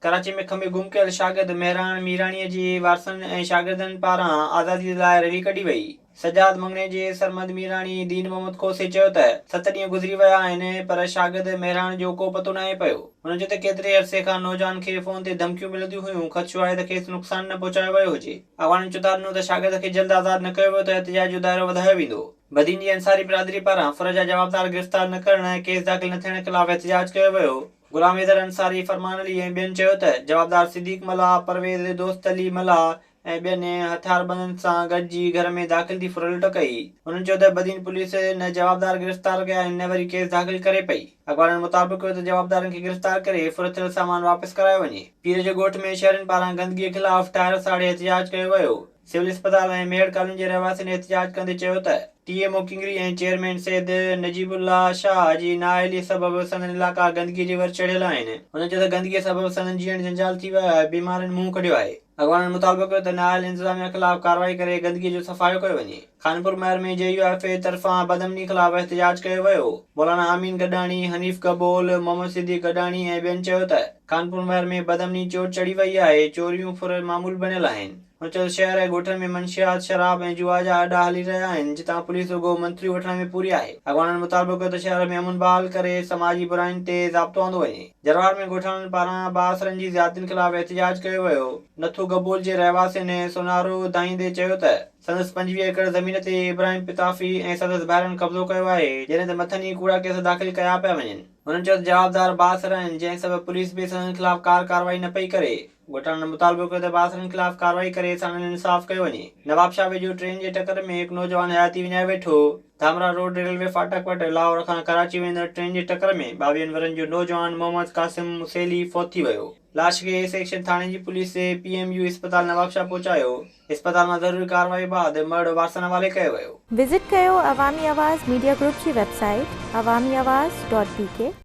ڪراچي ۾ کنڀي گم ڪيل شاگرد مهراڻ ميراڻي جي وارثن ۽ شاگردن پاران آزادي لاء ريلي ڪڍي وئي. سجاد مڱڻيجي، سرمد ميراڻي، دين محمد کوسي چيو ته ست ڏينهن گذري ويا آهن پر شاگرد مهراڻ جو ڪو پتو ناهي پيو. هن چيو ته ڪيتري عرصي کان نوجوان کي فون تي ڌمڪيون ملنديون هيون، خدشو آهي ته کيس نقصان نه پهچايو ويو هجي. اڳواڻن چتاء ڏنو ته شاگرد کي جلد آزاد نه ڪيو ويو ته احتجاج جو دائرو وڌايو ويندو. بدين جي انصاري برادري پاران ڦر جا جوابدار گرفتار نه ڪرڻ ۽ ڪيس داخل نه ٿيڻ خلاف احتجاج ڪيو ويو. غلام حيدر انصاري، فرمان علي ۽ ٻين چيو ته جوابدار صديق ملاح، پرويز، دوست علي ملاح ۽ ٻين هٿياربندن سان گڏجي گهر ۾ داخل ٿي ڦرلٽ ڪئي. هنن چيو ته بدين پوليس نه جوابدار گرفتار ڪيا آهن نه وري ڪيس داخل ڪري پئي. اڳواڻن مطالبو ڪيو ته جوابدارن کي گرفتار ڪري ڦر ٿيل سامان واپس ڪرايو وڃي. پير جي ڳوٺ ۾ شهرين پاران گندگي خلاف ٽائر ساڙي احتجاج ڪيو ويو. سول اسپتال ۽ ميهڙ ڪالوني جي رهواسين احتجاج ڪندي چيو ته T M O Kingri ۽ chairman Syed Najibullah Shah جي نااهلي سبب سندن علائقا گندگي جي ور چڙهيل آهن. هن چيو ته گندگي سبب سندن جيئڻ جنجال ٿي ويو آهي، بيمارين منهن ڪڍيو آهي. اڳواڻن مطالبو ڪيو ته نااهل انتظاميا خلاف ڪارروائي ڪري گندگي جو صفايو ڪيو وڃي. خانپور مهر ۾ جي يو ايف اي طرفان بدامني خلاف احتجاج ڪيو ويو. مولانا امين گڏاڻي، حنيف گبول، محمد صديق گڏاڻي ۽ ٻين چيو ته خانپور مهر ۾ بدامني چوٽ چڙهي وئي آهي، چوريون ڦر معمول بڻيل آهن. هن چيو ته شهر ۽ ڳوٺن ۾ منشيات، شراب ۽ جوا جا اڏا هلي رهيا آهن، جتان پوليس رڳو منٿليون وٺڻ ۾ پوري آهي. اڳواڻن مطالبو ڪيو ته شهر ۾ امن بحال ڪري سماجي براين تي ضابطو آندو وڃي. جروار ۾ ڳوٺاڻن پاران بااثرن جي زيادتين خلاف احتجاج ڪيو ويو. نٿو گبول جي رهواسين سونارو دانهيندي چيو ته. سندس 25 ايڪڙ زمين تي ابراهيم پتافي ۽ سندس ڀائرن قبضو ڪيو آهي، جڏهن ته مٿن ئي ڪوڙا ڪيس داخل ڪيا پيا وڃن. هنن چيو ته جوابدار بااثر آهن، جنهن سبب پوليس به سندن خلاف ڪار ڪارروائي نه پئي ڪري. ڳوٺاڻن مطالبو ڪيو ته بااثرن خلاف ڪارروائي ڪري ساڻن انصاف ڪيو وڃي. نوابشاهه ويجهو ٽرين جي ٽڪر ۾ هڪ نوجوان حياتي وڃائي ويٺو. ڌامراهه روڊ ريلوي ڦاٽڪ وٽ لاهور کان ڪراچي ويندڙ ٽرين جي ٽڪر ۾ ٻاويهن ورهين جو نوجوان محمد قاسم مسيلي فوت ٿي ويو. لاش کي اي سيڪشن ٿاڻي جي پوليس پي ايم يو اسپتال نوابشاهه پهچايو. اسپتال مان ضروري ڪارروائي بعد مڙهه وارثن حوالي ڪيو ويو. وزٽ ڪيو عوامي آواز ميڊيا گروپ جي website Awami Awaz dot B K.